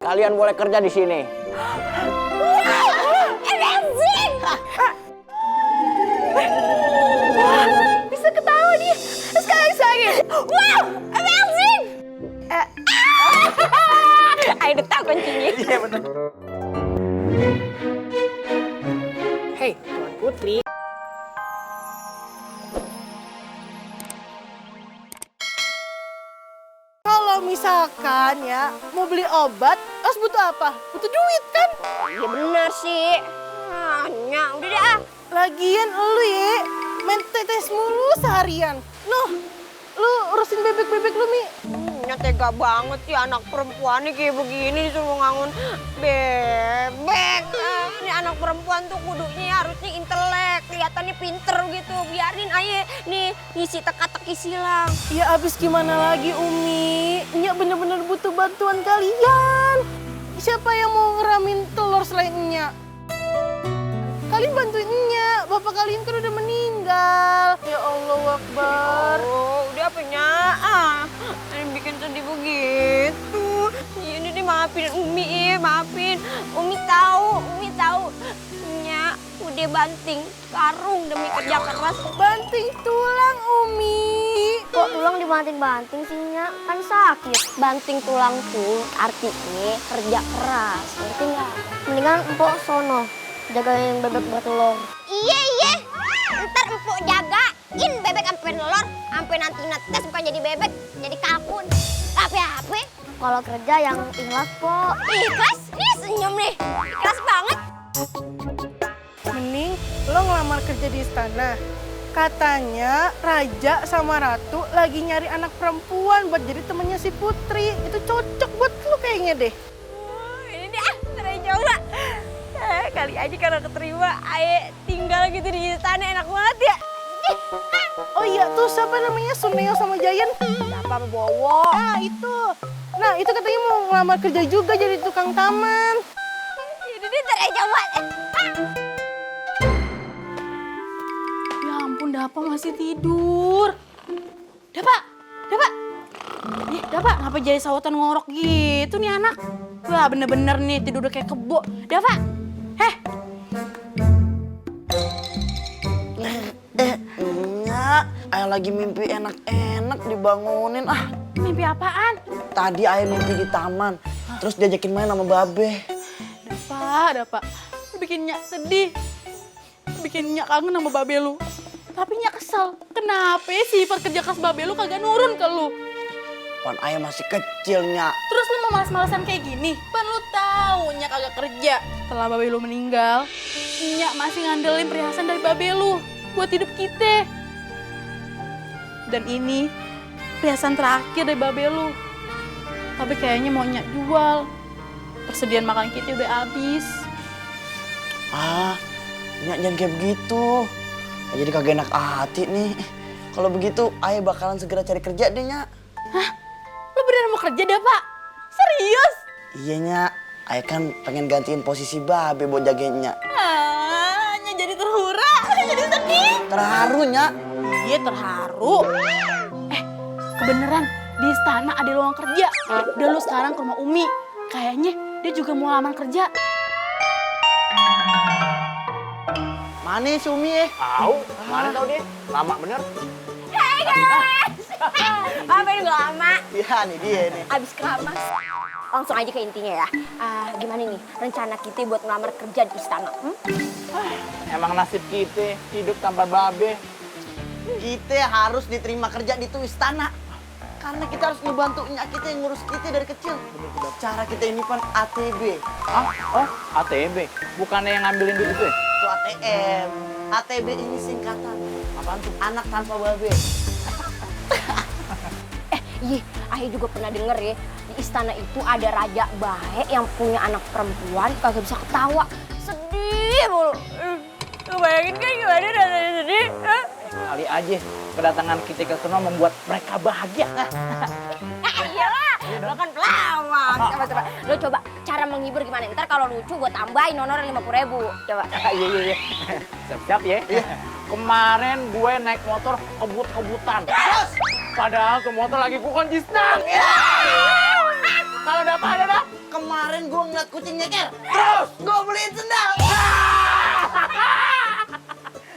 Kalian boleh kerja di sini. Amazing! Wah, bisa ketawa dia. Sekali. Wow, amazing! Ayo udah tahu kuncinya. Iya benar. Hei, Tuan Putri. Kalau misalkan ya mau beli obat, harus butuh apa? Butuh duit kan? Iya bener sih. Nya, udah deh ah. Lagian lu ya main tetes mulu seharian. Loh, lu urusin bebek-bebek lu, Mi. Nya tega banget sih anak perempuan nih kayak begini disuruh ngangun bebek. Ini anak perempuan tuh kudunya harusnya intelek, kelihatannya pinter gitu. Biarin aja nih ngisi teka-teki silang. Ya abis gimana lagi, Umi? Nya bener-bener butuh bantuan kalian. Siapa yang mau ngeramin telur selain Nya? Kalian bantuin Nya, bapak kalian kan udah meninggal. Ya Allah Akbar. Oh, udah apa Nya? Yang bikin sedih begitu. Ini deh maafin Umi, maafin. Umi tahu. Nya udah banting karung demi kerja keras. Banting tulang, Umi. Kok tulang dibanting-banting sih, Nya? Kan sakit. Banting tulang tuh artinya kerja keras. Ngerti nggak? Mendingan empok sono, jagain bebek bertelur. Iya. Ntar empuk jagain bebek sampai telur, sampai nanti netes bukan jadi bebek, jadi kalkun. Apa? Kalau kerja yang ikhlas, Po. Ikhlas? Nih senyum nih. Ikhlas banget. Mending lo ngelamar kerja di istana. Katanya Raja sama Ratu lagi nyari anak perempuan buat jadi temennya si Putri. Itu cocok buat lo kayaknya deh. Ini deh, ntar aja coba. Kali aja kalau keterima, ayo tinggal gitu di istana enak banget ya. Oh iya tuh siapa namanya Suneo sama Jayan? Apa Bowo? Ah itu. Nah itu katanya mau ngelamar kerja juga jadi tukang taman. Ini deh, ntar aja coba. Ya ampun, Dapa masih tidur. Dapa. Ih, Dapa, kenapa jadi sahutan ngorok gitu nih anak? Wah, bener-bener nih tidur udah kayak kebo. Dapa, Nya, ayah lagi mimpi enak-enak dibangunin. mimpi apaan? Tadi ayah mimpi di taman. Terus diajakin main sama Babe. Dapa, lu bikin Nyak sedih. Bikin Nyak kangen sama Babe lu. Tapi Nyak kesel. Kenapa sifat kerja keras Babe lu kagak nurun ke lu? Pan ayah masih kecil, Nya. Terus lu mau malas-malasan kayak gini? Pan lu tahu Nyak kagak kerja. Setelah Babe lu meninggal, Nyak masih ngandelin perhiasan dari Babe lu buat hidup kita. Dan ini perhiasan terakhir dari Babe lu. Tapi kayaknya mau Nyak jual. Persediaan makan kita udah habis. Nya jangan kayak begitu. Ayah jadi kagak enak hati nih. Kalau begitu, ayah bakalan segera cari kerja deh, Nya. Hah? Lu beneran mau kerja dah, Pak? Serius? Iya, Nya. Ayah kan pengen gantiin posisi Babe buat jagain Nya. Nyak jadi terhura, jadi sedih. Terharu, Nya. Iya terharu. Kebeneran di istana ada lowongan kerja. Udah lu sekarang ke rumah Umi. Kayaknya dia juga mau lamar kerja. Mana si Umi ya? Tahu, mana tahu dia? Lama bener. Hai guys. Apa ini gak lama? Iya nih dia nih. Abis keramas. Langsung aja ke intinya ya. Gimana nih rencana kita buat ngelamar kerja di istana? Emang nasib kita hidup tanpa Babe. Kita harus diterima kerja di tuh istana. Karena kita harus ngebantu Nya kita yang ngurus kita dari kecil. Cara kita ini kan ATB. Oh, ATB. Bukannya yang ngambilin duit itu ya? Itu ATM. ATB ini singkatan. Apaan tuh? Anak tanpa Babe. Iya, Ayah juga pernah denger ya. Di istana itu ada raja baik yang punya anak perempuan kagak bisa ketawa. Sedih mulu. Lu bayangin kan gimana rasanya sedih? Kali aja kedatangan kita ke sana membuat mereka bahagia. Iyalah, lo kan pelawak. Coba. Lo coba cara menghibur gimana? Ntar kalau lucu gue tambahin honornya 50.000. Coba. Iya. Siap-siap ya. Kemarin gue naik motor kebut-kebutan. Padahal tuh motor lagi gue kunci stang. Kalau ada apa, ada? Kemarin gue ngeliat kucing nyeker. Terus gue beliin sendal.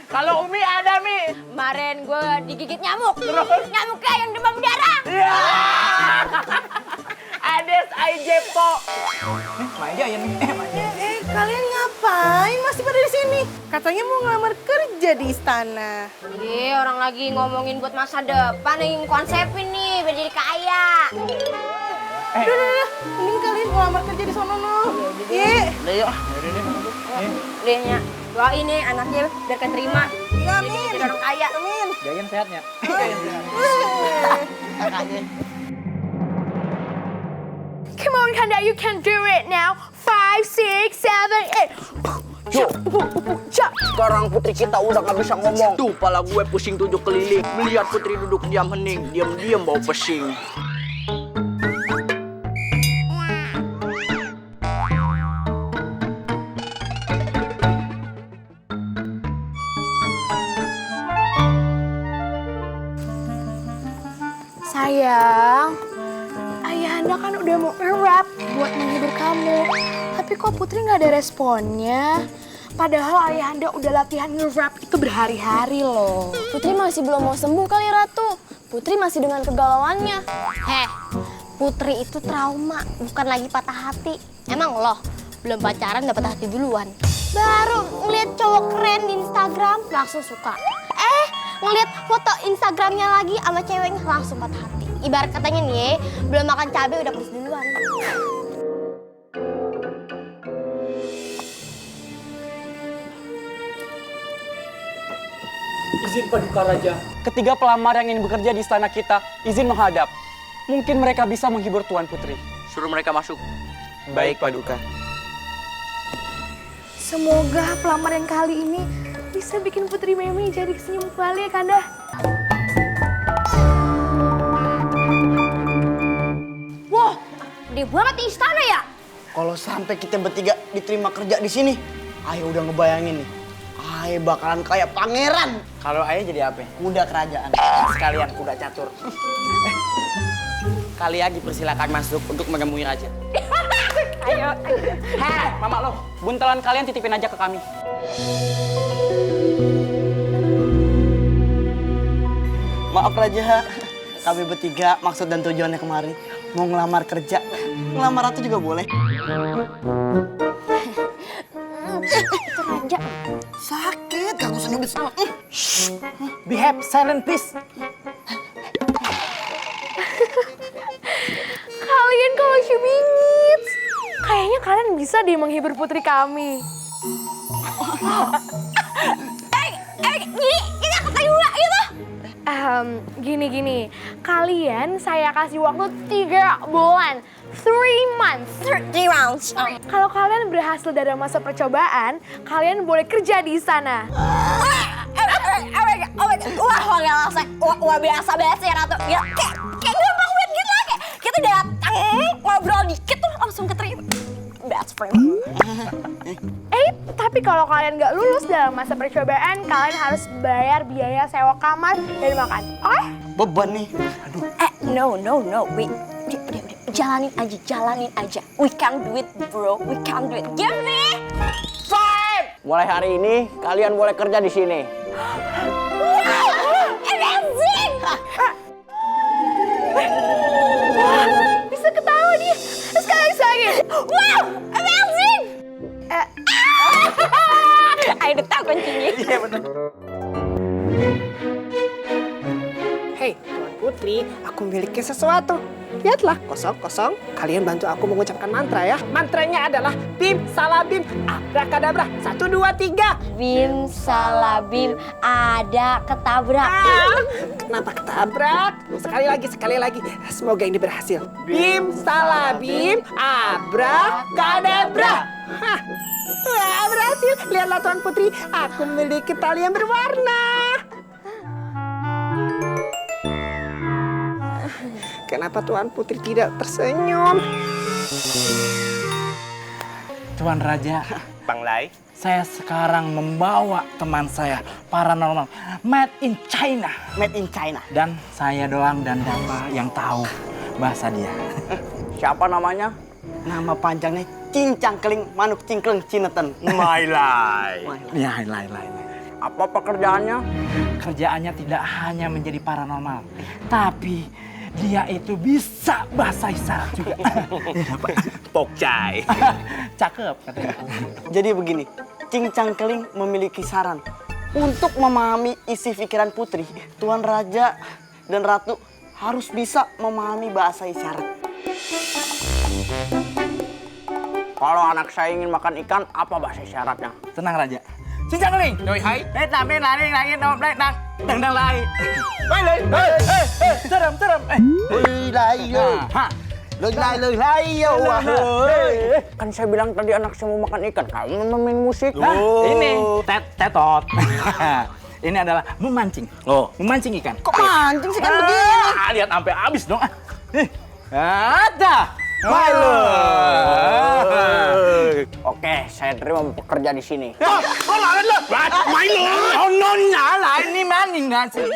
Kalau Umi ada, Mi. Kemarin gue digigit nyamuk. Nyamuknya yang demam berdarah. Iya. Ades Aijepo. Kalian ngapain masih pada di sini? Katanya mau ngelamar kerja di istana. Orang lagi ngomongin buat masa depan yang konsepin nih biar jadi kaya. Udah. Mending kalian ngelamar kerja di sono no. Iya. Udah yuk. Dehnya doain nih anaknya biar keterima. Iya, amin. Jadi orang kaya. Amin. Jajan sehatnya. Kakaknya. Come on, Kanda, you can do it now. 5, 6, 7, 8. Sekarang putri kita udah gak bisa ngomong. Tuh, pala gue pusing 7 keliling. Melihat putri duduk diam hening, diam-diam bau pesing. Sayang, Ayahanda kan udah mau nge-rap buat menghibur kamu. Tapi kok Putri nggak ada responnya? Padahal Ayahanda udah latihan nge-rap itu berhari-hari loh. Putri masih belum mau sembuh kali Ratu. Putri masih dengan kegalauannya. Putri itu trauma, bukan lagi patah hati. Emang loh, belum pacaran udah patah hati duluan. Baru ngeliat cowok keren di Instagram, langsung suka. Ngeliat foto Instagramnya lagi sama ceweknya, langsung patah hati. Ibarat katanya nih, belum makan cabai udah pedes duluan. Izin Paduka Raja. Ketiga pelamar yang ingin bekerja di istana kita, izin menghadap. Mungkin mereka bisa menghibur Tuan Putri. Suruh mereka masuk. Baik, Paduka. Semoga pelamar yang kali ini bisa bikin Putri Memi jadi senyum kembali ya, Kanda. Wah, gede banget di istana ya? Kalau sampai kita bertiga diterima kerja di sini, Ayah udah ngebayangin nih. Ayah bakalan kayak pangeran. Kalau Ayah jadi apa? Kuda kerajaan. Sekalian kuda catur. Kalian dipersilakan masuk untuk menemui raja. Ayo. Mama lo, buntelan kalian titipin aja ke kami. Maaf Raja, kami bertiga maksud dan tujuannya kemari mau ngelamar kerja. Ngelamar Ratu juga boleh. Itu Raja. Sakit, gak usah nyubit sama. Behave, silent please. Kalian kok lucu bingit. Kayaknya kalian bisa deh menghibur putri kami. Ini aku tanya gitu. Gini. Kalian saya kasih waktu 3 bulan. 3 months. 3 rounds. Kalau kalian berhasil dari masa percobaan, kalian boleh kerja di sana. Wah biasa ya Ratu. Ya kayak gampang banget gitu lah. Kayak kita datang ngobrol dikit tuh langsung keterima. Best friend. Tapi kalau kalian nggak lulus dalam masa percobaan, kalian harus bayar biaya sewa kamar dan makan. Oke? Beban nih. No. Wait. Udah. Jalanin aja. We can do it, bro. We can do it. Give me 5. Mulai hari ini kalian boleh kerja di sini. Amazing! Bisa ketawa dia. Sekali lagi. Wow, amazing! Ayo udah tahu kuncinya. Iya bener. Hei, Tuan Putri, aku memiliki sesuatu. Lihatlah, kosong. Kalian bantu aku mengucapkan mantra ya. Mantranya adalah Bim Salabim Abrakadabra. 1, 2, 3. Bim salabim ada ketabrak. Kenapa ketabrak? Sekali lagi. Semoga ini berhasil. Bim Salabim Abrakadabra. Hah. Wah, berhasil. Lihatlah Tuan Putri, aku memiliki tali yang berwarna. Kenapa Tuan Putri tidak tersenyum? Tuan Raja, Bang Lai, saya sekarang membawa teman saya paranormal made in China. Made in China. Dan saya doang dan Dapa yang tahu bahasa dia. Siapa namanya? Nama panjangnya Cincang Keling Manuk Cingkleng Cineten. My life. Ya, lain. Apa pekerjaannya? Kerjaannya tidak hanya menjadi paranormal, tapi dia itu bisa bahasa isyarat juga. Pokcai. Cakep katanya. Jadi begini, Cincang Keling memiliki saran. Untuk memahami isi pikiran putri, Tuan Raja dan Ratu harus bisa memahami bahasa isyarat. Kalau anak saya ingin makan ikan, apa bahasa isyaratnya? Tenang Raja. Cincang Keling. Doi hai. Nang dang lai. Terem. Kan saya bilang tadi anak saya mau makan ikan, kamu main musik. Ini tetot. Ini adalah memancing. Memancing ikan. Kok mancing sih kan begini? Lihat sampai habis dong. Ada. Oke, saya terima bekerja di sini. Kok lain lah? Milo. Oh, nona lah ini maning nasi.